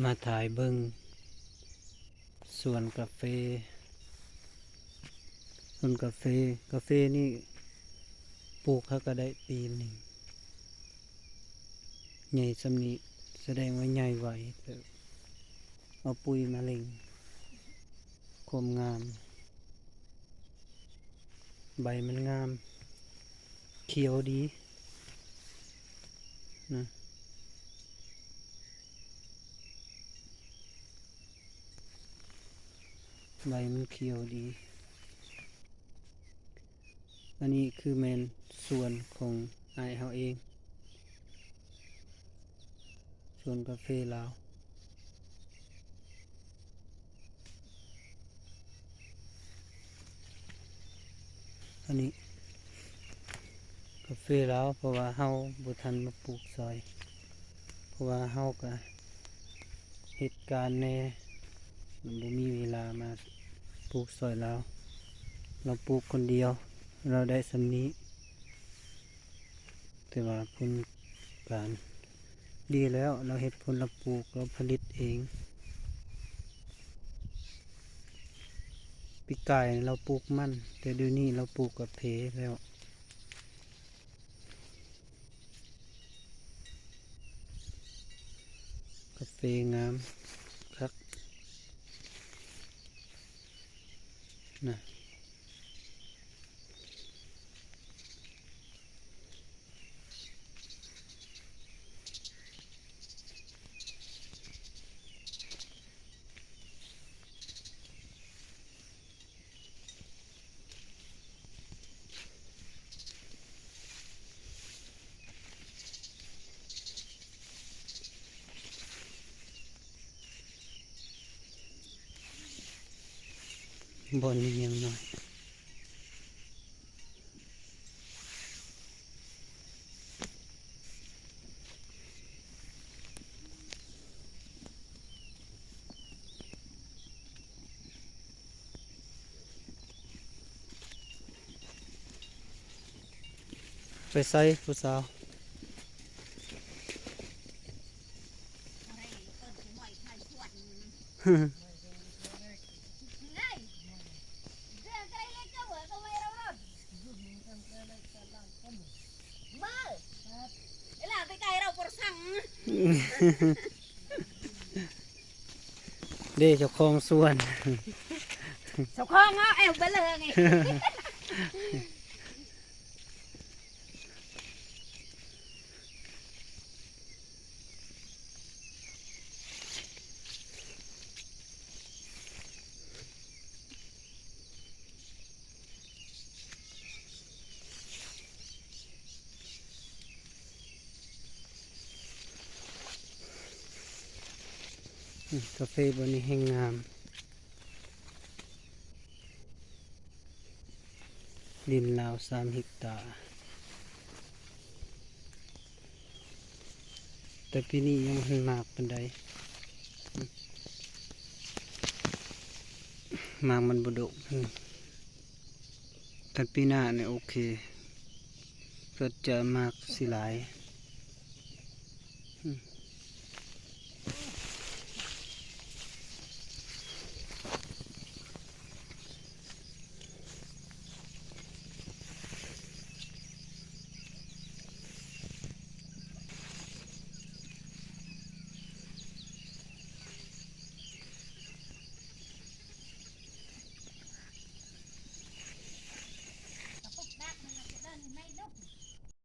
ມາຖ່າຍເບິ່ງສວນກາເຟ, ສວນກາເຟ, ກາເຟນີ້ປູກເຮົາກໍໄດ້ປີໜຶ່ງ ໃຫຍ່ສ່ຳນີ້ ສະແດງວ່າໃຫຍ່ໄວເຕີບ. ເອົາປຸ໋ຍມາເລັ່ງຄວາມງາມ. ໃບມັນງາມ ຂຽວດີນະ, ໃບມັນຂຽວດີ. ອັນນີ້ຄືແມ່ນສວນຂອງອ້າຍເຮົາເອງ. ສວນກາເຟລາວ. ອັນນີ້ກາເຟລາວ ເພາະວ່າເຮົາບໍ່ທັນມາປູກຊ່ອຍ, ເພາະວ່າເຮົາກະເຮັດການແດ່ ບໍ່ມີເວລາມາປູກຊ່ອຍລາວ. ລາວປູກຄົນດຽວ ລາວໄດ້ສ່ຳນີ້. ແຕ່ວ່າຜົນການດີແລ້ວ, ລາວເຮັດຜົນລະປູກ ລາວຜະລິດເອງ. ປີກາຍລາວປູກມັນ, ແຕ່ດຽວນີ້ລາວປູກກາເຟແລ້ວ. ກາເຟງາມຄັກນະ. ບ່ອນນີ້ຍັງນ້ອຍ. ໄປໃສຜູ້ສາວ? ເດ້ ເຈົ້າຂອງສວນ ເຈົ້າຂອງເຮົາແອວເບີເລີໄງ. ອືມ ກາເຟບ່ອນນີ້ແຮ່ງງາມ. ດິນລາວສາມເຮັກຕາ, ແຕ່ປີນີ້ຍັງບໍ່ທັນໝາກປານໃດ, ໝາກມັນບໍ່ດົກ. ອືມ ຄັນປີໜ້ານີ້ໂອເຄ, ກໍຈະໝາກຊິຫຼາຍ. ອືມ. ກະປຸກດັກມັນກະເດີນໄປເນາະ.